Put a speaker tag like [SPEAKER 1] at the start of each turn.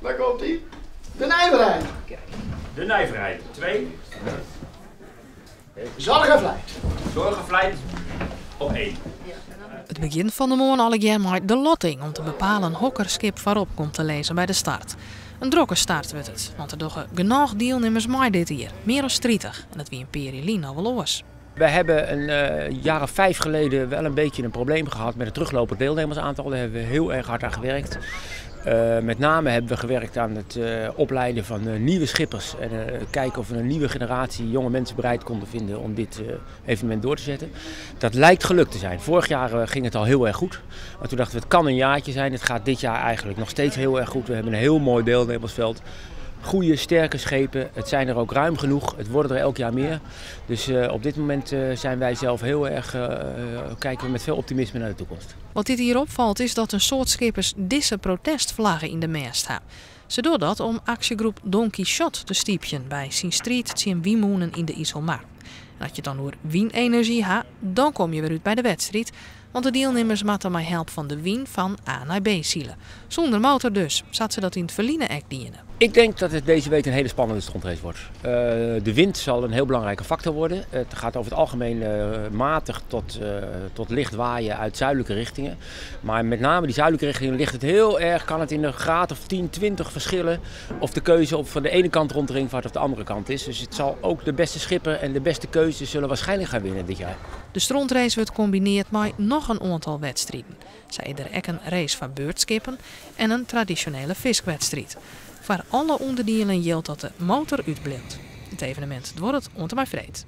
[SPEAKER 1] Waar komt ie? De Nijverheid.
[SPEAKER 2] De Nijverheid. 2.
[SPEAKER 1] Zorg en Vlijt.
[SPEAKER 2] Zorg en Vlijt op 1.
[SPEAKER 3] It begjint fan 'e moarn allegear mei de lotting om te bepalen hokker skip foarop komt te lizzen by de start. In drokke start wurdt it, want der dogge genôch dielnimmers mei dit jier, mear as 30 en dat wie in pear jier lyn al wol oars.
[SPEAKER 4] We hebben een jaar of 5 geleden wel een beetje een probleem gehad met het teruglopend deelnemersaantal. Daar hebben we heel erg hard aan gewerkt. Met name hebben we gewerkt aan het opleiden van nieuwe schippers. En kijken of we een nieuwe generatie jonge mensen bereid konden vinden om dit evenement door te zetten. Dat lijkt gelukt te zijn. Vorig jaar ging het al heel erg goed. Maar toen dachten we, het kan een jaartje zijn. Het gaat dit jaar eigenlijk nog steeds heel erg goed. We hebben een heel mooi deelnemersveld. Goede, sterke schepen. Het zijn er ook ruim genoeg. Het worden er elk jaar meer. Dus op dit moment zijn wij zelf heel erg, kijken we met veel optimisme naar de toekomst.
[SPEAKER 3] Wat dit hier opvalt is dat in soad skippers dizze protestflaggen yn de mêst ha. Se dogge dat om aksjegroep Don Quichot te stypjen by syn striid tsjin wynmûnen yn de Iselmar. En as je it dan oer wynenerzjy ha, dan komme je wer út by de wedstriid, want de dielnimmers moatte mei help fan de wyn fan A nei B sile. Sûnder motor dus, sa't se dat yn it ferline ek diene.
[SPEAKER 4] Ik denk dat het deze week een hele spannende strontrace wordt. De wind zal een heel belangrijke factor worden. Het gaat over het algemeen matig tot licht waaien uit zuidelijke richtingen. Maar met name die zuidelijke richtingen ligt het heel erg, kan het in een graad of 10, 20 verschillen of de keuze op van de ene kant rond de ringvaart of de andere kant is. Dus het zal ook de beste schipper en de beste keuze zullen waarschijnlijk gaan winnen dit jaar.
[SPEAKER 3] De strontrace wurdt kombinearre mei noch in oantal wedstriden. Sa is der ek in race foar beurtskippen en in tradisjonele fiskwedstriid. Foar alle ûnderdielen jildt dat de motor útbliuwt. It evenemint duorret oant en mei freed.